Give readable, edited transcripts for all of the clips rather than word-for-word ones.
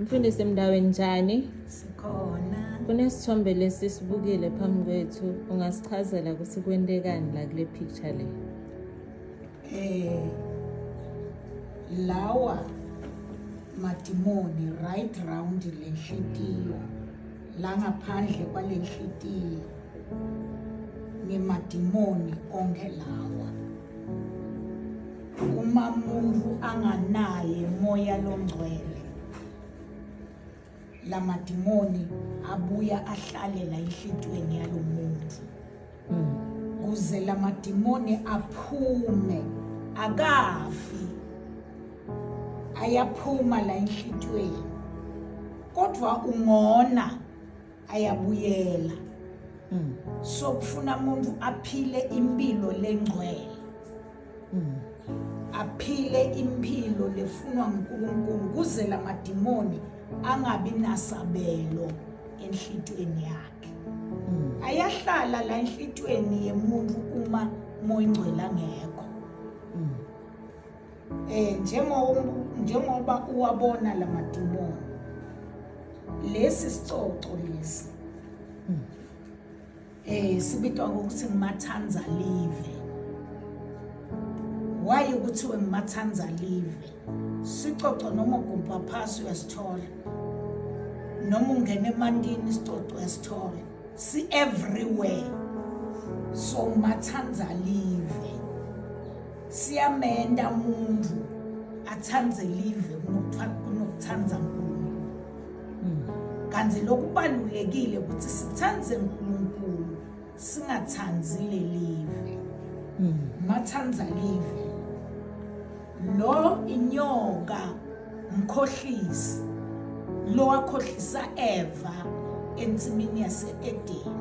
Mfundisi Mndaweni, njani? Sikhona. Kunesithombe lesi sibukile phambi kwethu, ungasichazela ukuthi kwentekani la kule picture le? Lawa madimoni right round lenhlitiyo, la ngaphandle kwalenhlitiyo ngemadimoni onke lawa. Uma umuntu anganaye moya longcwele, lamadimoni abuya ahlale la enhlitiyweni yalomuntu. Kuze lamadimoni aphume, akafi, ayaphuma la enhlitiyweni, kodwa ungona ayabuyela. So kufuna umuntu aphile impilo lengcwele, aphile impilo lefunwa nguNkulunkulu, kuze lamadimoni angabi nasabelo enhlitiyweni yakhe. Ayahlala la enhlitiyweni yemuntu uma moya ingcwele angekho. Njengoba uwabona lamadimoni, lesi sicoco lesi sibitwa ngokuthi ngumathanza live. Why kuthiwe ngumathanza live? Sicoco noma ugumba phasi uyasithola, noma ungena emantini isicoco uyasithola, si everywhere. So mathanza live siyamenda umuntu athanze live kunokuthanza uNkulunkulu. Kanti lokubalulekile ukuthi sithanze uNkulunkulu, singathanzi lelive. Mathanza live lo inyoka mkhohlisi, lo wakhohlisa Eva ensimini yase-Edeni,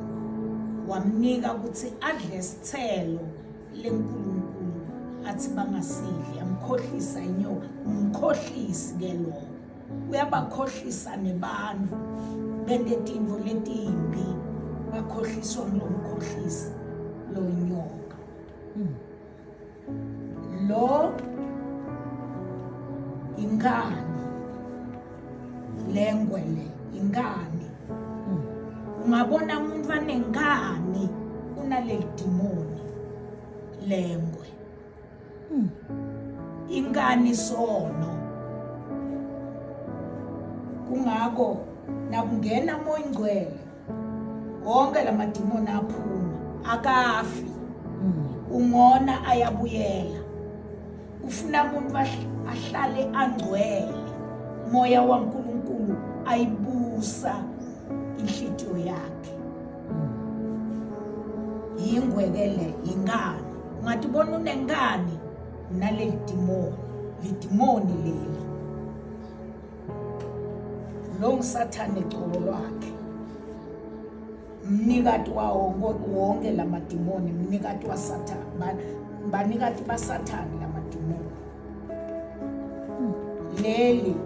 wamnika ukuthi adle isithelo leNkulunkulu athi bangasidli, amkhohlisa inyoka. Umkhohlisi ke lo uyabakhohlisa nebantu bente tintfo letimbi, bakhohliswa ngulo mkhohlisi lo nyoka. Lo ingane lengwe le ingane, ungabona umuntu anengane unaleli dimoni lengwe. Ingane sono, kungako nakungena moya ingcwele wonke lamadimoni aphuma, akafi. Ungona ayabuyela. Ufuna umuntu ahlale angcwele, moya waNkulunkulu ayibusa inhlitiyo yakhe. Yingwekele ingane, ungathi ubona unengane unaleli dimoni, lidimoni leli lo ngisathane cobo lwakhe, mnikati wawo wonke lamadimoni, mnikati waSathane, banikati baSathane lamadimoni. Leli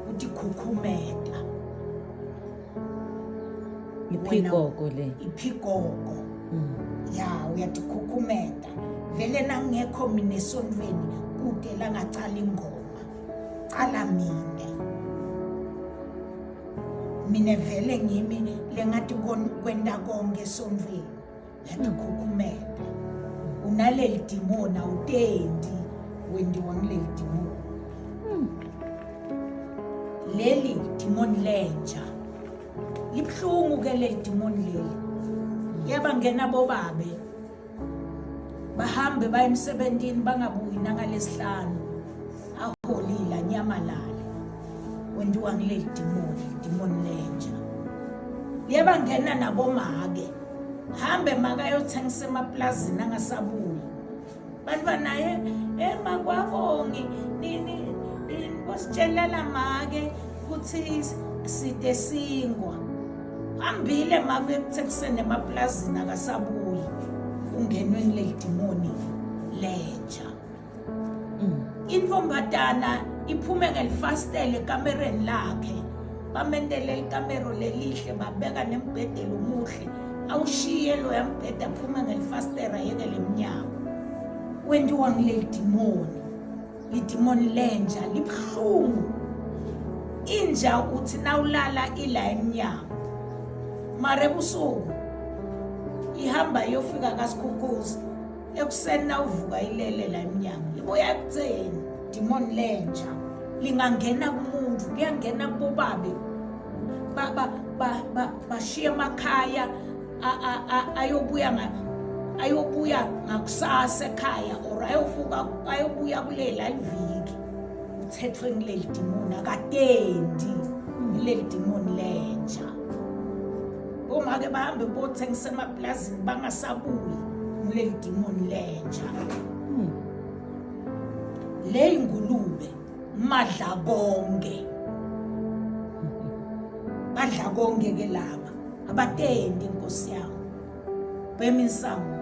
utikhukhumeta. Iphikoko le. Iphikoko. Ya, uyatikhukhumeta vele. Nangekho mina esontweni kude langacala ingoma, cala mine. Mina vele ngimi lengathi kwenta konke esontweni. Uyatikhukhumeta, unaleli dimoni, awutendi, wendiwa ngileli dimoni. Leli dimoni lenja libuhlungu ke leli dimoni leli, yabangena bobabe bahambe baye emsebentini bangabuyi nangalesihlanu, aholile anyamalale, wendiwa ngileli dimoni, dimoni lenja. Liyabangena nabomake, hambe makayothengisa emaplazini angasabuyi. Bantu banaye emakwabongi nini bositshelela make kuthi side singwa hambile make ekuthengiseni emaplazini akasabuyi, ungenwe ngileli dimoni lenja. Intombatana iphume ngelifastela ekamereni lakhe, bamentele likamero lelihle, babeka nembhedelo omuhle, awushiye loya mbhede, aphume ngelifastera yekele emnyango, wentiwa ngileli dimoni. Lidimoni lenja libuhlungu. Inja uthi nawulala ila emnyango, mara ebusuku ihamba iyofika kaSikhukhuza, ekuseni nawuvuka ilele la emnyango, ibuya ekutheni. Dimoni lenja lingangena kumuntu, liyangena kubobabe, bashiye emakhaya, ayobuya ngakusasa ekhaya, or ayobuya kulela liviki. Uthethwe ngileli dimoni, akatendi ngileli dimoni lenja. Bomake bahambe bothengisa emaplazini bangasabuyi ngileli dimoni lenja. Le ingulube madla konke, badla konke ke laba, abatendi inkosi yami. Bhema insangu,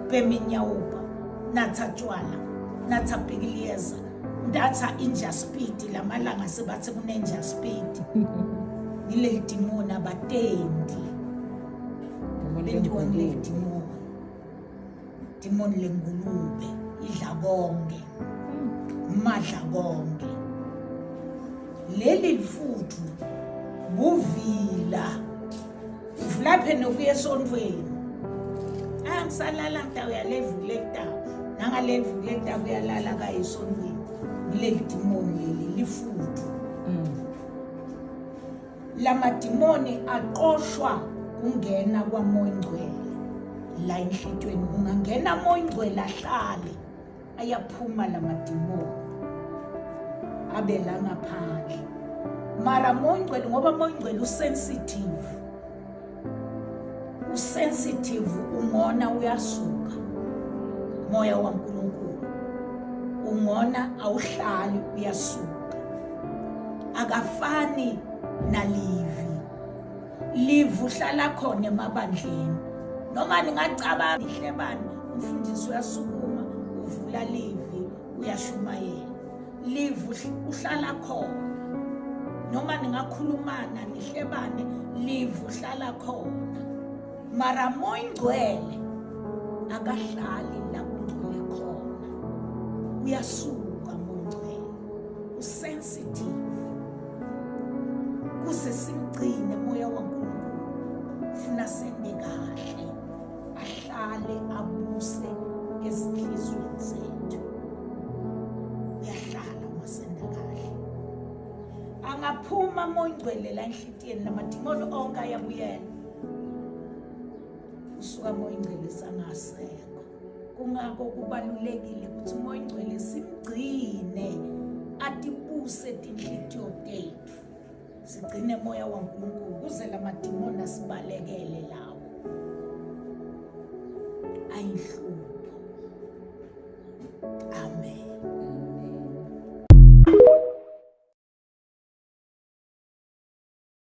bhema inyawuba, natha tshwala, natha pikiliyeza, ndatha inja speed. Lamalanga sebathi kunenja speed. Ngileli dimoni abatendi, bentiwa ngileli dimoni. Dimoni lengulube idla konke, madla konke. Leli lifuthu buvila, uvulaphe nokuya esontweni. Angisalala ngitawuya levi kuletawu, nangaleli kuletawu uyalala kaye esontweni. Ngileli dimoni leli lifuthu. Lamadimoni aqoshwa kungena kwaMoya Ingcwele la enhlitweni. Ungangena Moya Ingcwele ahlale, ayaphuma lamadimoni abe la ngaphandle. Mara Moya Ingcwele, ngoba Moya Ingcwele usensitive, usensitive, ungona uyasuka. Moya waNkulunkulu ungona awuhlali, uyasuka. Akafani nalivi. Livi uhlala khona emabandleni, noma ningacabanga ihlebani, umfundisi uyasukuma, uvula livi, uyashumayela. Livi uhlala khona, noma ningakhulumana nihlebane, livi uhlala khona. Mara Moya Ingcwele akahlali la kungcwele khona, uyasuka. Moya Ingcwele usensitive. Kuze simgcine Moya waNkulunkulu, funa sende kahle, ahlale abuse ezinhliziyweni zethu. Uyahlala uma senda kahle. Angaphuma Moya Ingcwele la enhlitiyeni, lamadimoni onke ayabuyela. Usuka Moya Ingcwele sangasekho. Kungako kubalulekile ukuthi Moya Ingcwele simgcine, atibuse tinhlitiyo tethu. Sigcine Moya waNkulunkulu kuze lamadimoni asibalekele lawo ayihlupho.